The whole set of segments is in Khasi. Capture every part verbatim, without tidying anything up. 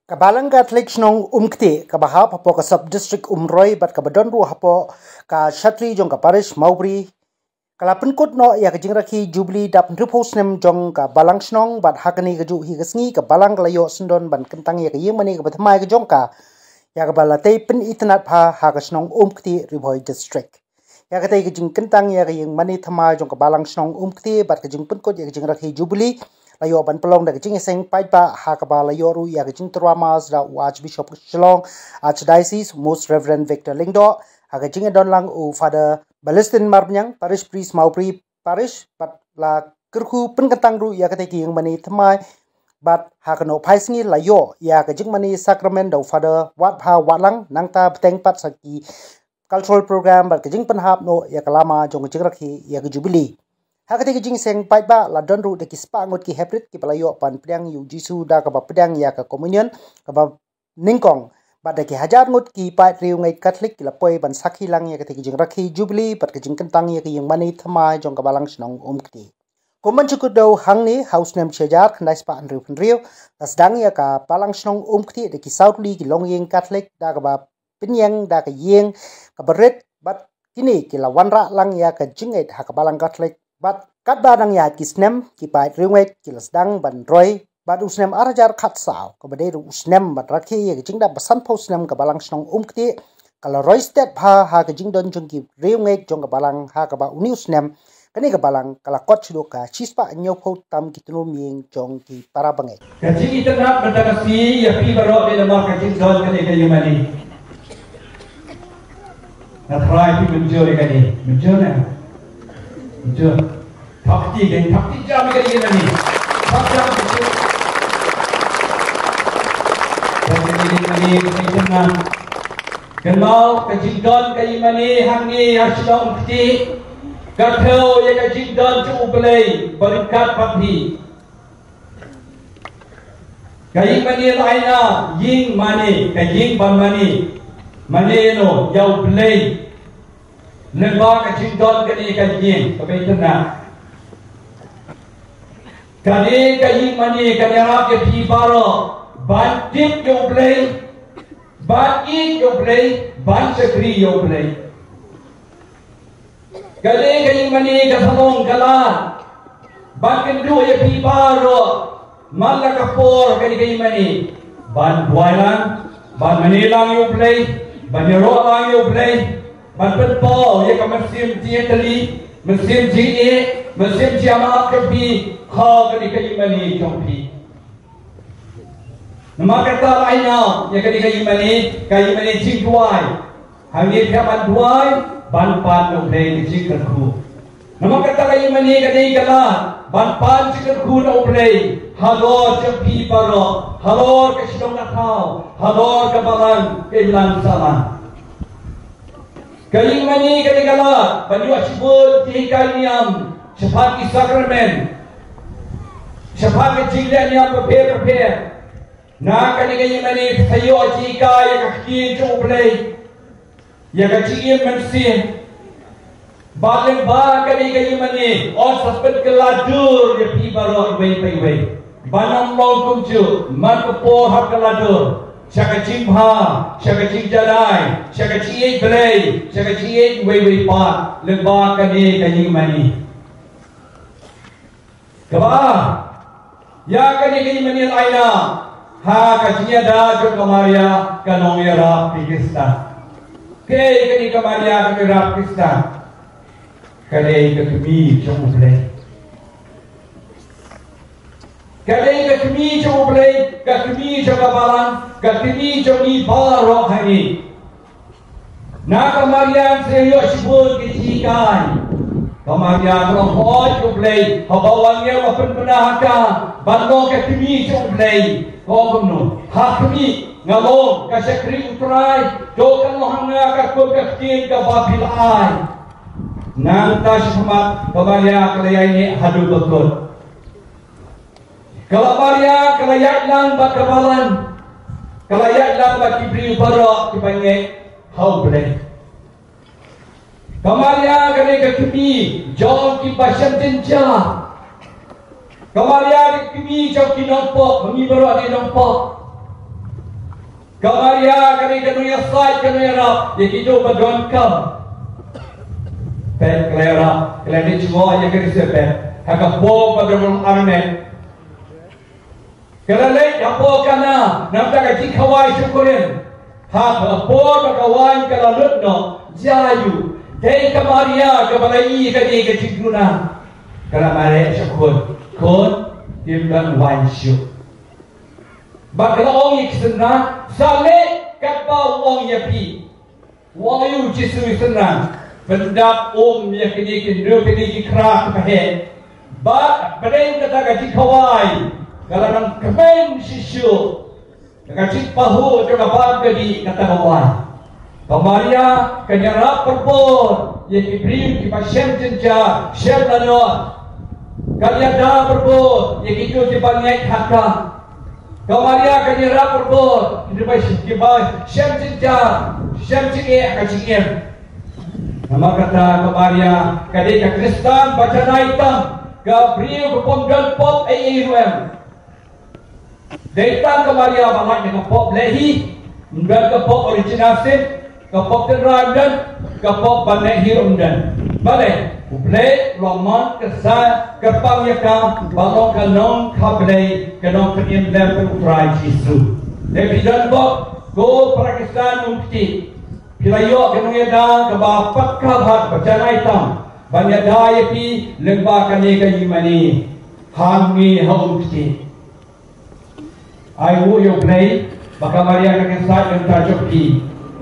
Ka Balang Katholik Shnong Umktieh, kaba hap hapoh ka Sub District Umroi bad kaba don ruh hapoh ka shatri jong ka Parish Mawbri, ka la pynkut noh ïa ka jingrakhe Jubilee dap hynriewphew snem jong ka Balang Shnong, bad ha kane kajuh hi ka sngi ka Balang ka la ïoh syndon ban kyntang ïa ka ïing mane kaba thymmai ka jong ka, ïa kaba la tei pynitynnad bha ha ka Shnong Umktieh, Ri Bhoi District. Ïa katei ka jingkyntang ïa ka ïing mane thymmai jong ka Balang Shnong Umktieh bad ka jingpynkut ïa ka jingrakhe Jubilee la ïoh ban pynlong da ka jingïaseng paidbah, ha kaba la ïoh ruh ïa ka jingtyrwa mass da u Archbishop Shillong Archdiocese, Most Reverend Victor Lyngdoh, ha ka jingïadon lang u Father Balestin Marbaniang, Parish Priest Mawbri Parish, bad la kyrkhu pynkyntang ruh ïa katei ka ïing mane thymmai, bad ha ka nongphai sngi la ïoh ïa ka jingmane sakramen da u Father Watbha Watlang, nangta bteng pat sa ki cultural program bad ka jingpynhap noh ïa ka lama jong ka jingrakhe ïa ka Jubilee. Ha katei ka jingïaseng paidbah la don ruh da ki spah ngut ki heprit kiba la ïoh ban pdiang ïa u Jisu da kaba pdiang ïa ka Communion kaba nyngkong, bad da ki hajar ngut ki paid riewngeit Katholik ki la poi ban sakhi lang ïa katei ka jingrakhe Jubilee bad ka jingkyntang ïa ka ïing mane thymmai jong ka Balang Shnong Umktieh. Kum ban shu kdew hangne, ha u snem shi hajar khyndai spah hynriewphew hynriew la sdang ïa ka Balang Shnong Umktieh da ki saw tylli ki longïing Katholik da kaba pynïeng da ka ïing kaba rit, bad kine ki la wanrah lang ïa ka jingngeit ha ka Balang Katholik, bad katba dang ïaid ki snem ki paid riewngeit ki la sdang ban roi, bad u snem ar hajar khatsaw kaba dei ruh u snem ban rakhe ïa ka jingdap ba sanphew snem ka Balang Shnong Umktieh, ka la roi stet bha ha ka jingdon jong ki riewngeit jong ka Balang, ha kaba une u snem kane ka Balang ka la kot shuh ka shispah hynñiewphew tam ki tnum ïing jong ki para bangeit. Ka jingïathuh na ka tang ka sngi ïa phi baroh, namar ka jingdon kane ka ïing mane. Nga tharai phi mynjur ïa kane, mynjur ne? Mynjur. Thap kti, thap kti jam ïa kane ïing mane. Thap jam. Kane ka ïing mane, kane ka ïing mane. Kynmaw, ka jingdon ka ïing mane hangne ha Shillong Kti ka thew ïa ka jingdon jong U Blei ba ryngkat bad phi. Ka ïing mane la ai na, ïing mane, ka ïing ban mane. Mane ïa no? Ïa U Blei. Lyngba ka jingdon kane ka ïing, ka beit na. Kane ka ïing mane kan ïarap ïa phi baroh ban tip ïa U Blei, ban ïeit ïa U Blei, ban shakri ïa U Blei. Kane ka ïing mane ka sa long ka lad ban kynduh ïa phi baroh man la ka por kane ka ïing mane ban duwai lang, ban mane lang ïa U Blei, ban ïaroh lang ïa U Blei, ban pynpaw ïa ka mynsiem jingïatylli, mynsiem jingïeit, mynsiem jingïamap jong phi ha kane ka ïing mane jong phi. Namar kata la ai na ïa kane ka ïing mane, ka ïing mane jingduwai. Hangne phi hap ban duwai, ban pan na U Blei ka jingkyrkhu. Namar kata ka ïing mane ka dei ka lad ban pan jingkyrkhu na U Blei halor jong phi baroh, halor ka shnong ka thaw, halor ka balang ka imlang sahlang. Ka ïing mane ka dei ka lad ban ïoh shibun ki hikai niam shaphang ki sakramen, shaphang ki jingleh niam bapher bapher. Na kane ka ïing mane phi sa ïoh jinghikai ïa ka ktien jong U Blei, ïa ka jingim mynsiem. Bad lyngba kane ka ïing mane, yn sa pynkylla dur ïa phi baroh iwei pa iwei. Ban ym long kumjuh, man ka por hap kylla dur sha ka jingbha, sha ka jingjanai, sha ka jingïeit Blei, sha ka jingïeit iwei iwei pat lyngba kane ka ïing mane. Kaba ar, ïa kane ka ïing mane la ai na ha ka jingïada jong ka Maria ka nongïarap Khristan. Kaei kane ka Maria ka nongïarap Khristan? Ka dei ka kmie jong U Blei. Ka dei ka kmie jong U Blei, ka kmie jong ka balang, ka kmie jong ngi baroh hangne. Na ka Maria sa ïoh shibun ki jinghikai. Ka Maria ka long hooid U Blei, haba u angel u pynbna ha ka ban long ka kmie jong U Blei. Ka ong kumno? Ha khmih, nga long ka shakri U Trai, to kan long ha nga katkum ka ktien kaba phi la ai. Nangta shakhmat ka Maria ka la ïaineh haduh ba kut. Ka la Maria ka la ïaid lang bad ka balang, ka la ïaid lang bad ki briew baroh kiba ngeit ha U Blei. Ka Maria ka dei ka kmie jong kiba shem jynjar. Ka Maria ka dei ka kmie jong ki nongpop, ma ngi baroh ki nongpop. Ka Maria ka dei ka nongïasaid, ka nongïarap ïa kito ba donkam. Peit, ka la ïarap, ka la leit jngoh ïa ka Elisabet ha ka por ba ka dang armet. Ka la leit hapoh Kana, namar ka jingkhawai sha u kurim. Ha ka por ba ka waiñ ka la lut noh, jia ïa u. Dei ka Maria kaba la ïohi ïa kane ka jingduna. Ka la mareh sha khun, khun, phim don waiñ shuh. Bad ka la ong ïa ki synran, sa leh katba u ong ïa phi. U ong ïa u Jisu ïa ki synran, pyndap um ïa kine ki, kine ki khra kiba heh. Bad pdeng kata ka jingkhawai, ka la nang kmen shisha da ka jingpahuh jong ka bam ka dih kata ka waiñ. Ka Maria kan ïarap pynbor ïa ki briew kiba shem jynjar, shem lanot. Kan ïada pynbor ïa kito kiba ngeit ha ka. Ka Maria kan ïarap pynbor ïa kiba, kiba shem jynjar, shem jingeh ha ka jingim. Namar kata ka Maria ka dei ka Khristan ba janai tam, ka briew ba pom don pop ei ei ruh em. Dei tang ka Maria ba lait na ka pop leh hi, ym don ka pop original sin, ka pop tynrai ym don, ka pop ban leh hi ruh ym don. Balei? U Blei u la mon ka sa kyrpang ïa ka ban long ka nongkha Blei, ka nongpynim lem bad U Trai Jisu. Dei phi don pop, ko para Khristan um kti. Phi la ïoh ka nongïada kaba paka bha, ba janai tam ban ïada ïa phi lyngba kane ka ïingmane. Hangne ha Umktieh. Ai nguh ïa U Blei ba ka Maria ka nongïasaid ka nongïarap jong phi.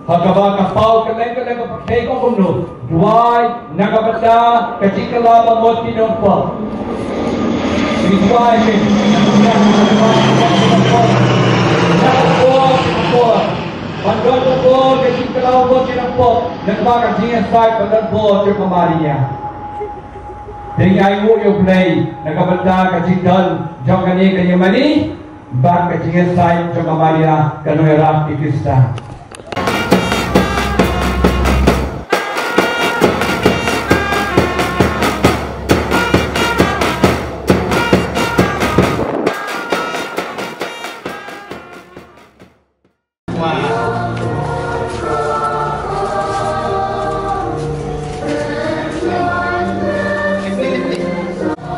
Ha kaba ka paw kylleng kylleng ka pyrthei ka ong kumno: Duwai na ka bynta ka jingkylla ba mut ki nongpop. Duwai ki nongpop. Ban don ka bor ka jingkylla ba mut ki nongpop lyngba ka jingïasaid ban don bor jong ka Maria. Te ngi ai nguh ïa U Blei na ka bynta ka jingdon jong kane ka ïingmane bad ka jingïasaid jong ka Maria ka nongïarap ki Khristan.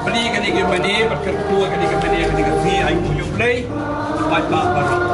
Bad kane ka ïingmane bad kyrkhu kane ka ïingmane, kane ka sngi ai nguh ïa U Blei. Bad ba baroh.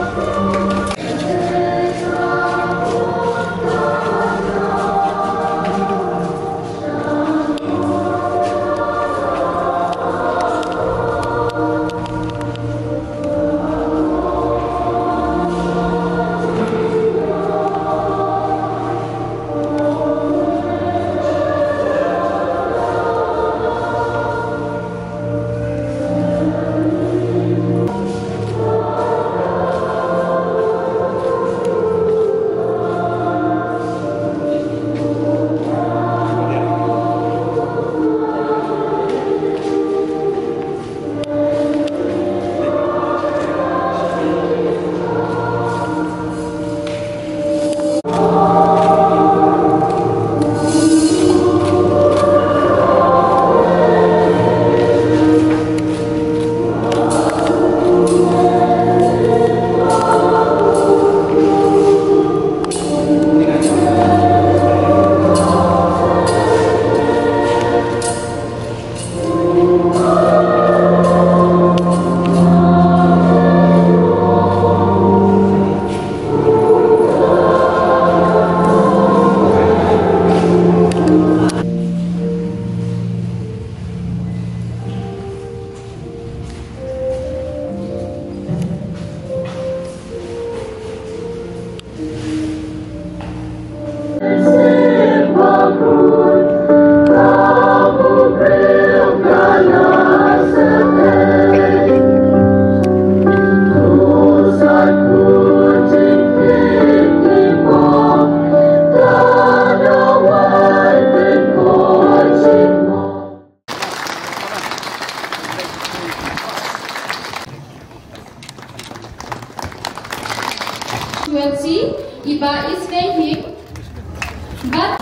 Tuan si, iba is making, but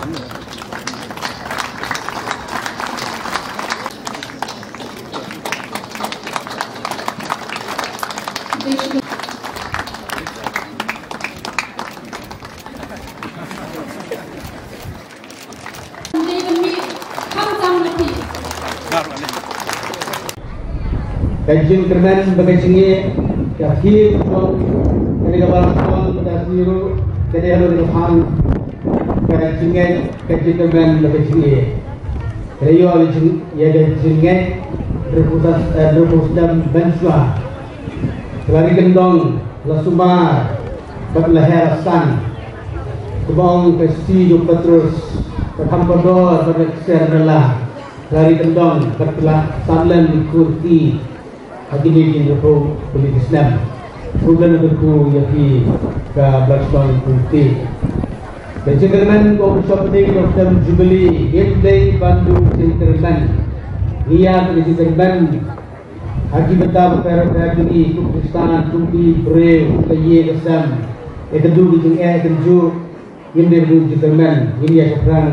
Ka jingkyrmen bad ka jingeh, ka theme jong kane ka Balang Shnong Mynta Sngi ruh ka dei halor ka phang ka jingngeit, ka jingkyrmen bad ka jingeh. Ka dei ïa ka jing, ïa ka jingngeit, hynriewphew snem mynshuwa, la ri kyndong, la sumar bad la her la san. Kumba ong ka shithi jong u Petrus, ka kham kordor bad ka ksiar, la ri kyndong bad la san lem ki khun kti ha kine ki hynriewphew tylli ki snem. Khublei ïa phi ka Balang Shnong Umti. Ka jingkyrmen, ka jingkyrmen ka Jubili, ngim dei ban duh jingkyrmen. Ngi ïa ka jingkyrmen ha ki bynta bapher bapher jong ngi, kum Khristan, kum ki briew, ka ïing ka sem, ïa ka duh ka jingeh ka jingjuh. Ngim dei ban duh jingkyrmen, ngin ïa shaphrang.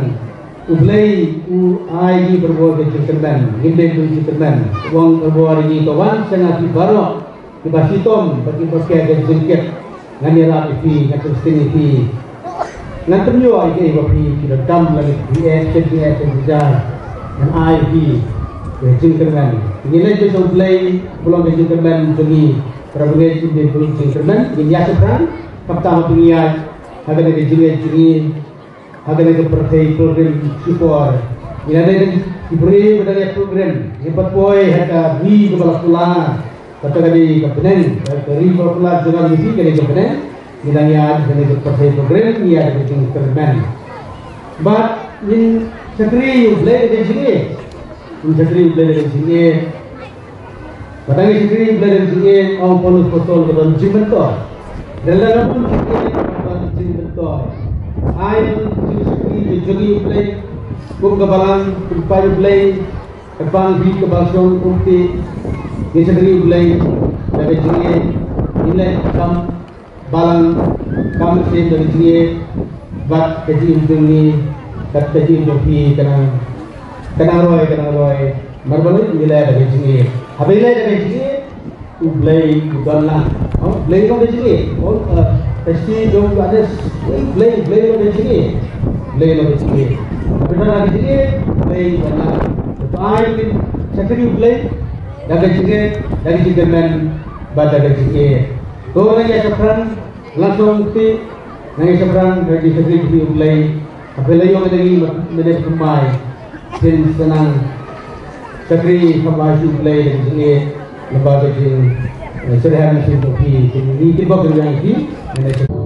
U Blei u ai ïa ngi baroh ka jingkyrmen, ngim dei ban duh jingkyrmen. U ong baroh ngi, to wan sha nga phi baroh kiba shitom bad kiba pher ka jingkit, ngan ïarap ïa phi, ngan pynshong ïa phi. Ngan pynïoh ïa phi ba phi, phi donkam lane phi eh, phi eh, phi eh, ngan ai ïa phi ka jingkyrmen. Ngin leit sha U Blei, ba long ka jingkyrmen jong ngi. Para bangeit, ngim dei ban duh jingkyrmen, ngin ïa shaphrang. Khamtam ha phi ngi ïa ha kane ka jingngeit jong ngi, ha kane ka pyrthei pilgrim shipor. Ngi la dei ki briew ba dang ïa pilgrim, ngi pat poi ha ka ri kaba la kular. Kata ka dei ka bneng, ka ri kaba la kular jong ngi, ka dei ka bneng. Ngi dang ïa ha kane ka pyrthei pilgrim, ngi ïa ka jingkyrmen. Bad ngin shakri U Blei da ka jingeh. Ngin shakri U Blei da ka jingeh. Ba dang ïa shakri U Blei da ka jingeh, ong u Paulus Apostol, ka don jingmyntoi. Lada ngam don jingeh, ngam don jingmyntoi. Ai jingshakri jong ngi U Blei, kum ka balang, kum ka paid U Blei, ka bang hi ka Balang Shnong Umti, ngin shakri U Blei da ka jingeh, ngin leh kam balang, kam mynsiem da ka jingeh, bad ka jingim jong ngi, bad ka jingim jong phi, ka nang, ka nang roi, ka nang roi. Namar balei? Ngi leh da ka jingeh. Haba ngi leh da ka jingeh, U Blei u don lang. Oh, U Blei u don da ka jingeh. Oh, eh, ka shithi jong u Ades. Eh, U Blei, U Blei u don da ka jingeh. U Blei u don da ka jingeh. Haba don da ka jingeh, U Blei u don lang. Te ai ngin shakri U Blei da ka jingeh, da ka jingkyrmen, bad da ka jingeh. To nang ïa shaphrang, Balang Shnong Umti, nang ïa shaphrang, nang ïa shakri U Blei. Haba la ïoh ïa ngi mynta kumne, shisien sa nang shakri kham bha sha U Blei da ka jingeh, lyngba ka jing, eh, syrhem shisien jong phi, ngi kitbok ïa phi, nang ïa shaphrang.